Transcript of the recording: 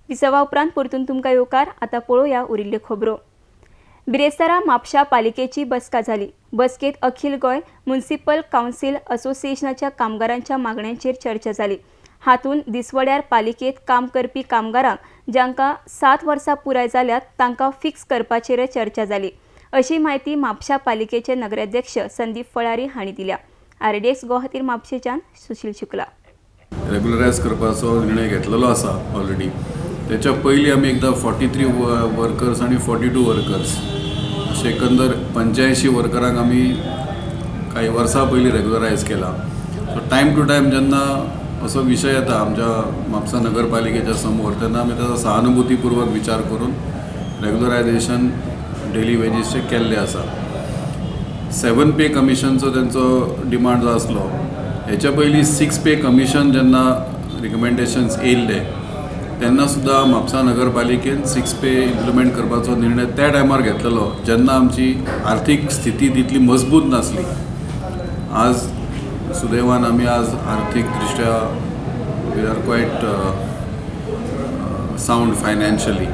विसवा उपरांत परतून तुमकां येवकार. आतां पळोवया उरिल्ल्यो खबरो. बिरेस्तारा म्हापशा पालिकेची बसका जाली. बसकेत अखिल गोंय म्युनिसिपल कावन्सिल असोसिएशनाच्या कामगारांच्या मागण्यांचेर चर्चा जाली. हातूंत दिसवड्यार पालिकेत काम करपी कामगारांक जांकां 7 वर्सां पुराय जाल्यात तांकां फिक्स करपाचेरय चर्चा जाली, अशी म्हायती म्हापशा पालिकेचे नगराध्यक्ष संदीप फळारी हांणी दिल्या. आरडीएक्स गोवा खातीर म्हापशेच्यान सुशील शुक्ला. रेग्युलरायज करपाचो निर्णय घेतलेलो आसा ऑलरेडी. त्याच्या पयलीं आमी एकदां 43 वर्कर्स आनी 42 वर्कर्स अशे एकंदर 85 वर्करांक आमी काही वर्सां पयलीं रेग्युलरायज केला. सो टायम टू टायम जेन्ना असो विशय येता आमच्या म्हापसा नगरपालिकेच्या समोर, तेन्ना आमी ताचो सहानुभूतीपूर्वक विचार करून रेग्युलरायजेशन डेली वेजीसचें केल्लें आसा. सेवन पे कमिशनचो तेंचो डिमांड जो आसलो, हेच्या पयलीं सिक्स पे कमिशन जेन्ना रिकमेंडेशन्स येयल्ले तेन्ना सुद्दां म्हापसा नगरपालिकेन सिक्स पे इम्प्लिमेंट करपाचो निर्णय त्या टायमार घेतलेलो, जेन्ना आमची आर्थीक स्थिती तितली मजबूत नासली. आज सुदैवान आमी आज आर्थीक दृश्ट्या we are quite sound financially.